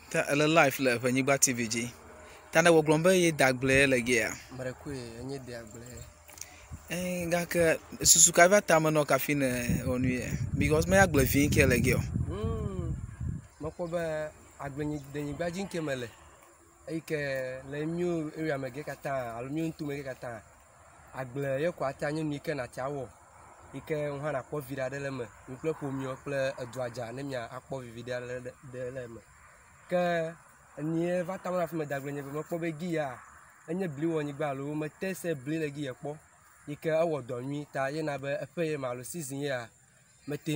Ta ele live le Ʋenyigba TV dzi. Ta ne gbɔgblɔm be ye da agble le gea. Meɖekoe enye de agble. Eh, gake susu ka va tame nɔ kafi ne wɔ nu ye? Because me agble vi ke le gea. Mekpɔ be agbledenyigba dzi ke mele. Eyi ke le míwo area me ge katã alo míwo ŋutome ge katã. Agble ye ko ate anye nu yi ke nàte awɔ yi ke wò hã nàkpɔ viɖe aɖe le eme. Mi kple ƒomewo kple edua dza ne miakpɔ vivi ɖe le eme. Ke enie va tame hafi mede agble nye be mekpɔ be gi ya enye bliwɔnyigba alo mete se bli le gi ya kpɔ yi ke ewɔ dɔ nyui ta ye na be eƒe ye me alo season ya mete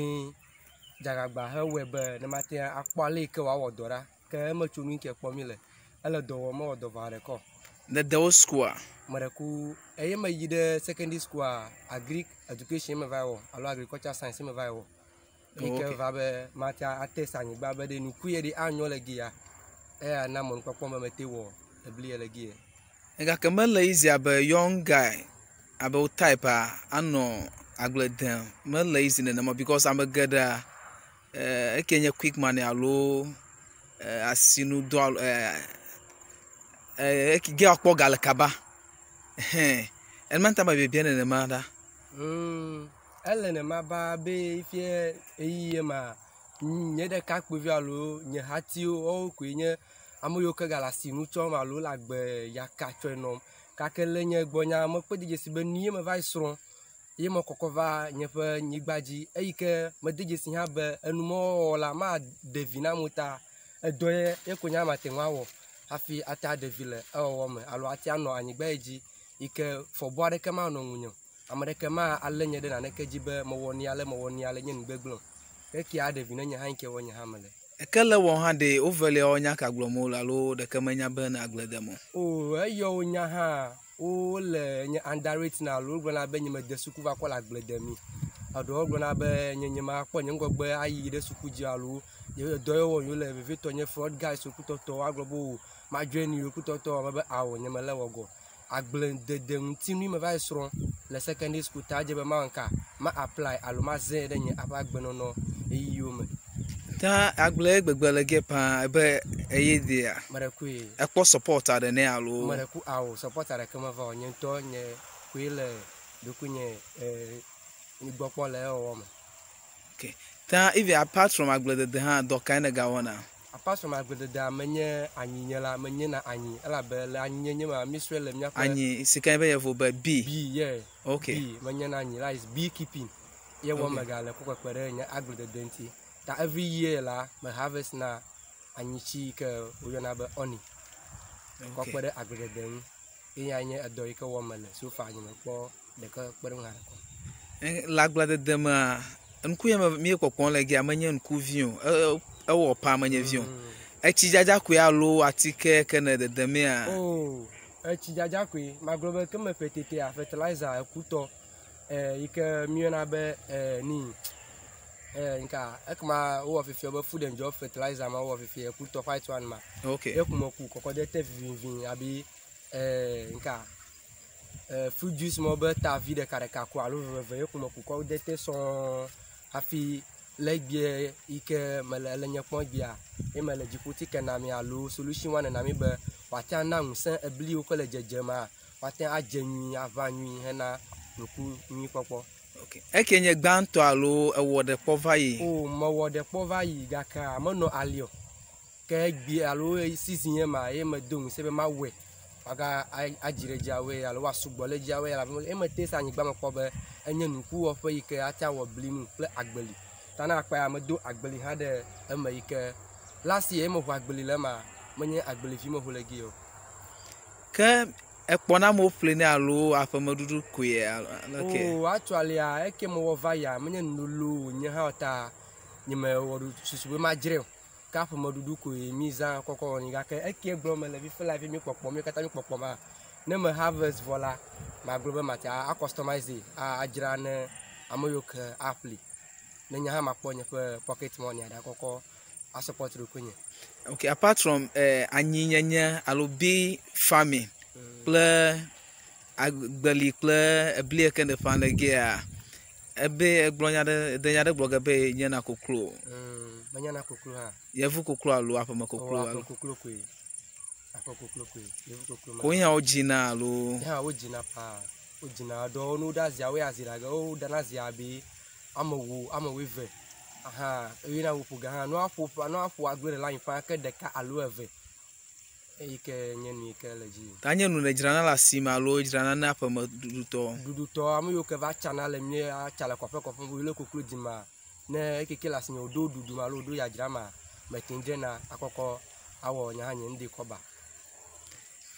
dze agbagba hewɔe be ne mate akpɔ ale yi ke wòawɔ dɔ ɖa. Ke emetsonu yi ke kpɔ mi le. Ele dɔ wɔm mewɔ dɔ vɔ ɖeka o. Nede wo sukua? Meɖeku eye meyi ɖe secondary school agric education me va wɔ alo agriculture science me va wɔ. Yi ke va be mate atest anyigba be ɖe nuku ye ɖe anyɔ le gi ya. Eya na mɔnukpɔkpɔ me mete wɔ ebli ye le gi ye. Gake mele easy abe young guy abe wo type a anɔ agble dem. Mele easy nenema because ame geɖea eke nye quick money alo asinudɔ eke ge akpɔ ga le kaba. Hɛn enuma ta me biabia nenema ɖa. Ele nema ba be fie eyi ma nye ɖekakpuivi alo nye hatiwo woawo koe nye ame yiwo ke gale asinu tsɔm alo le agbe yaka tsɔe nɔm. Gake le nye gbɔnya mekpɔ de dzesi be nu ye meva yi srɔ̃ ye mekɔkɔ va nye ƒe nyigba dzi eyi ke mede dzesi hã be enumewɔwɔ la maɖe vi na amewo ta edɔ ye ye ko nye mate ŋu awɔ hafi ate aɖe vi le ewɔwɔ me alo ate anɔ anyigba yi dzi yi ke fɔbɔ aɖeke manɔ ŋunye o. Ame ɖeke ma alé nye ɖe naneke dzi be mewɔ nu ale mewɔ nu ale nye nu gbegblẽ o. Eke aɖe vi na nye hã yi ke wɔ nye hã mele. Eke le wɔ hã ɖe wovelia wo nya ka gblɔm wole alo ɖeke menya be ne agble dem o. O eyɔ wo nya hã wole nye underrate na alo wogblɔna be nye mede suku va kɔ le agble dem. Eɖewo gblɔna be nye nye makpɔ nye ŋgɔgbe ayi ɖe suku dzi alo dɔ ye wɔm yewole vevietɔ nye fraud guys kutɔtɔwo agblɔ be o madzɔe nu yewo kutɔtɔwo mebe ao nye mele wɔ go. Agbledede ŋutinui meva yi srɔ̃ le secondary school ta edze be mawɔ ŋka ma apply alo mazãe ɖe nye aƒe agbenɔnɔ ɣeyiɣiwo me. Ta agble gbegbe le ge paa ebe eye dea. Meɖekoe. Ekpɔ support aɖe nɛ alo. Meɖeku ao support aɖeke meva o nye ŋutɔ nye koe le ɖokuinye gbɔ kpɔ le ewɔwɔ me. Okay. Ta even apart from agbledede hã dɔ kae nègawɔna? Apart from agblededea menye anyinyela menyena anyi elabe le anyinyenye mea mi srɔ̃e le míaƒe. Anyi si ke be yevu be bee. Bee yeah. Okay. Bee menyena anyi that is beekeeping ye wɔm megale kɔ kpekpe ɖe nye agbledede ŋuti. Ta every year la me harvest na anyitsi yi ke woyɔna be honey. Kɔ kpe ɖe agbledede ŋu. Eya nye edɔ yi ke wɔm mele so far nye mekpɔ ɖeke kpe ɖe ŋu haɖe o. Le agbledede mea, ŋku ya me míekpɔkpɔm le gea menye ŋku vi o. Ewɔ paa menye vi o. Etsi dzadza koe alo atike ke ne dedemea? Oh, etsi dzadza koe. Magblɔ be ke me ƒe tetea fertilizer ekutɔ yi ke míeyɔna be ni nka ekema wowɔ fifia be food and job fertilizer ma wowɔ fifia ekutɔ white one ma. Okay. Ye kuma ku kɔkɔ ɖe te vivivi abe nka fruit juice ma be tavi ɖeka ɖeka ko alo veveve ye kuma ku kɔ de te sɔŋ hafi le egbea yi ke mele ele nye kpɔm egbea ye mele dziƒotike na mi alo solution one na mi be wòate ana ŋusẽ ebli yiwo ke le dzedzema woate adze nyui aʋa nyui hena nuku nyui kpɔkpɔ. Okay. Eke nye gbãtɔ alo ewɔ ɖe kpɔ va yi? O mewɔ ɖe kpɔ va yi gake menɔ ali o. Ke egbe alo season ye ma ye medo ŋusẽ be mawɔe waga adzi ɖe dzi awɔe alo woasugbɔ ɖe dzi awɔe elabe ye mete se anyigba me kpɔ be enye nukuwɔƒe yi ke ate awɔ bli nu kple agbeli. Ta ne akpa ya medo agbeli hã ɖe eme yi ke last year ye meho agbeli le ema menye agbelivi meho le gi o. Ke ekpɔna amewo ƒlenɛ alo aƒemeɖuɖu koe aleke? O actually eke mewɔ va yia menye nu lolo wònye hã o ta nye mewɔ susu be madzrae o. Ke aƒemeɖuɖu koe mi zã kɔkɔ wɔnɛ gake eke gblɔm mele fifi la hafi mi kpɔkpɔm mi katã mi kpɔkpɔm a ne me harvest vɔ la magblɔ be mate a customize adzra ne ame yiwo ke aƒli. Ne nye hã makpɔ nye ƒe pocket money aɖe akɔkɔ a support ɖokuinye. Okay, apart from anyinyenye alo bee farming kple agbeli kple ebli yi ke nèƒã le gea, Ebe egblɔ nya ɖe ede nya ɖe gblɔ ge be nyena koklo. Menyana koklo hã. Yevu koklo alo aƒeme koklo alo. Alo. Koklo koe. Aƒe koklo koe. Yevu koklo. Ko hã wodzina alo. Hã wodzina paa. Wodzina ɖewo ne woɖe azia woe azi ɖe woɖana azia abe ame wo ame woeve. Aha eye na woƒo ga hã nua ƒo nua ƒo agble ɖe la anyi ƒã ke ɖeka alo eve. Eyi ke nye nu yi ke le dzi. Ta nye nu ne dzrana le asime alo dzrana na aƒeme ɖuɖutɔ. Ɖuɖutɔ ame yiwo ke va tsana le mía tsa le kɔƒe kɔƒe wo le koklo dzi ma ne ekeke le asinye woɖo ɖuɖu alo woɖo yadzra ma mete ŋu dzena akɔkɔ awɔ nye hã nye ŋdi kɔba.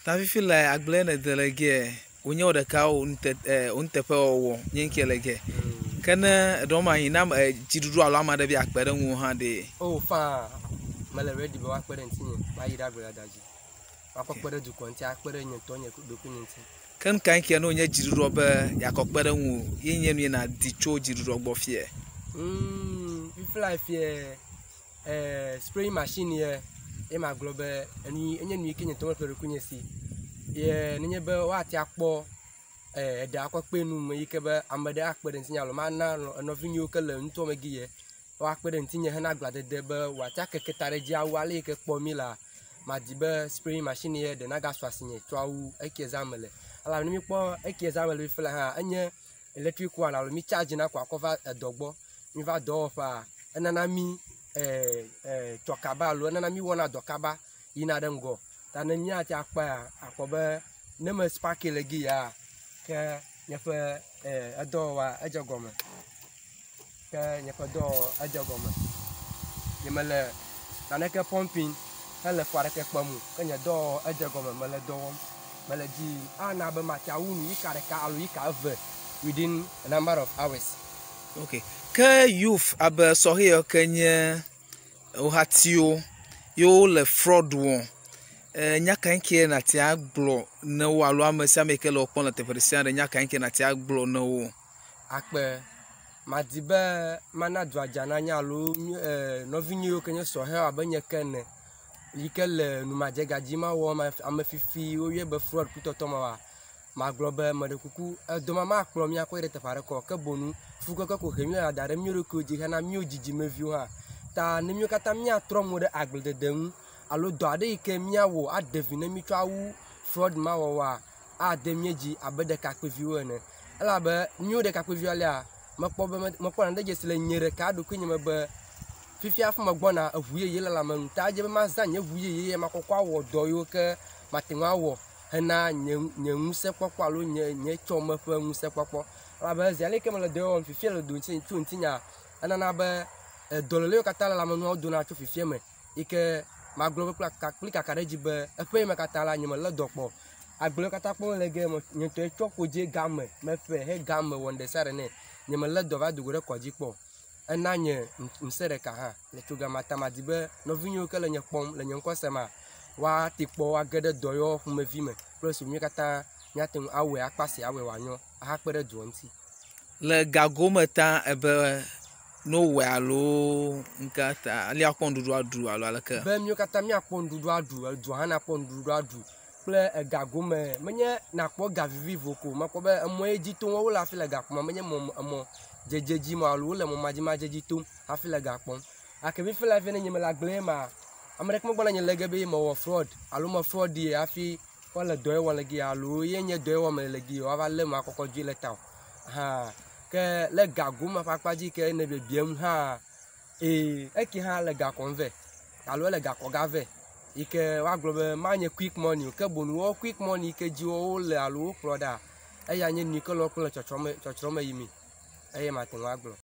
Ta fifi le agble ne de le ge wonye wo ɖeka wo nuteƒe wɔwɔ nye ŋke le ge. Ke ne eɖewo ma yi na dziɖuɖu alo ame aɖe be akpe ɖe ŋuwò hã ɖe. O faa mele ready be woakpe ɖe ŋutinye mayi ɖe agbledada dzi. Woakɔ kpe ɖe dukɔ ŋuti akpe ɖe nye ŋutɔ nye ɖokuinye ŋuti. Ke nu ka ŋke ne wonye dziɖuɖua be yeakɔ kpe ɖe ŋuwò ye nye nu yi nàdi tso dziɖuɖua gbɔ fie? Fifi la fie spraying machine ye ye magblɔ be enu enye nu yi ke nye ŋutɔ meƒle ɖokuinye si. Ye nenye be woate akpɔ eɖe akɔ kpe nu me yi ke be ame ɖe akpe ɖe ŋutinye alo mana nɔvinyewo ke le nutoa me gi ye woakpe ɖe ŋutinye hena agbledede be wòate akeke ta ɖe dzi awu ale yi ke kpɔ mí la madi be spraying machine ye ɖe nagasu asinye tsɔ awu eke zã mele. Elabe ne míkpɔ eke zã mele fifi la hã enye electric one alo mi charge na ko akɔ va edɔ gbɔ. Mi va dɔwɔƒea enana mi tsɔ kaba alo enana mi wɔna dɔ kaba yina ɖe ŋgɔ. Ta ne míate akpɔa akpɔ be ne me spark le gi ya ke míaƒe edɔwɔwɔa edze gɔme. Ke míaƒe dɔwɔwɔ edze gɔme. Nyemele naneke pumping hele ƒu aɖeke kpem o. Ke nye dɔwɔwɔ edze gɔme mele dɔ wɔm. Mele dzi ana be mate awu nu yika ɖeka alo yika eve within a number of hours. Okay. Ke youth abe sɔhɛ yawo ke nye wo hatiwo yewo le fraud wɔm. Nya ka ŋke nàte agblɔ ne wo alo ame sia ame yi ke le wo kpɔm le teƒe ɖe sia ɖe nya ka ŋke nàte agblɔ ne wo? Akpe madi be mana dua dza na nye alo nɔvinyewo ke nye sɔhɛwo abe nye ke ene yi ke le numadzega ma wɔm ame fifi woyɔe be fraud kutɔtɔ ma wa magblɔ be meɖe kuku edɔ ma makplɔ mía kɔ yi ɖe teƒe aɖeke o ke boŋ fukeke ko hem míele dada ɖe míawo ɖokuiwo dzi hena míawo dzidzimeviwo hã. Ta ne míawo katã míatrɔ mo ɖe agbledede ŋu alo dɔ aɖe yi ke míawɔ aɖe vi ne mí tsɔ awu fraud ma wɔwɔa ade mía dzi abe ɖekakpuiviwo ene. Elabe míawo ɖekakpuiviwo alea mekpɔ be mekpɔ nane dzesi le nye ɖeka ɖokuinye me be fifia hafi megbɔna eʋu yeye le lãme nu ta edze be mazã nye ʋu yeye ya makɔkɔ awɔ dɔ yiwo ke mate ŋu awɔ hena nye nye ŋusẽkpɔkpɔ alo nye nye tsɔme ƒe ŋusẽkpɔkpɔ. Elabe zi ale yi ke mele dɔ wɔm fifia le do ŋuti tso ŋutinya enana be dɔlélewo katã le lãmenuawo dona tso fifia me yi ke magblɔ be kple kaka ɖe edzi be eƒe yi me katã la nye melé dɔ kpɔ. Agblewo katã kpɔm mele ge nye ŋutɔe tsɔ kodzoe game meƒe he game wɔ nu ɖe sia ɖe nɛ. Nye melé dɔ va do go ɖe kɔdzi kpɔ. Ena nye ŋusẽ ɖeka hã le tso gama ta madi be nɔvinyewo ke le nye kpɔm le nye ŋkɔ sema woate kpɔ woage ɖe dɔyɔwɔ ƒomevi me kple su mí katã míate ŋu awɔe akpa si awɔe wòanyo ahakpe ɖe dua ŋuti. Le gagome ta ebe ne wowɔe alo ŋka ta ale akpɔ nuɖuɖu aɖu alo aleke? Be míawo katã míakpɔ nuɖuɖu aɖu, edua hã nakpɔ nuɖuɖu aɖu kple ega gome menye nakpɔ ga vivivo ko mekpɔ be emɔ ye dzi tom wole hafi le ga kpɔm menye mɔ emɔ dzedze dzi mɔ alo wole mɔ madzemadze dzi tom hafi le ga kpɔm. Gake fifi la fi ne nye mele agble ma ame ɖeke megbɔna nye le ge be mewɔ fraud alo me fraud ye hafi kɔ le dɔ ye wɔm le gi alo ye nye dɔ ye wɔm le gi woava lé ma kɔkɔ dzoe le ta o. Hã ke le ga gome ƒe akpa dzi ke ne biabiam hã ee eke hã le ga kɔm vɛ alo ele ga kɔ ga vɛ yi ke woagblɔ be manye quick money o ke boŋ wo quick money yi ke dzi wole alo wokplɔ ɖa eya nye nu yi ke le wo kplɔm le tsɔtsrɔ̃me yim eye mate ŋu agblɔ.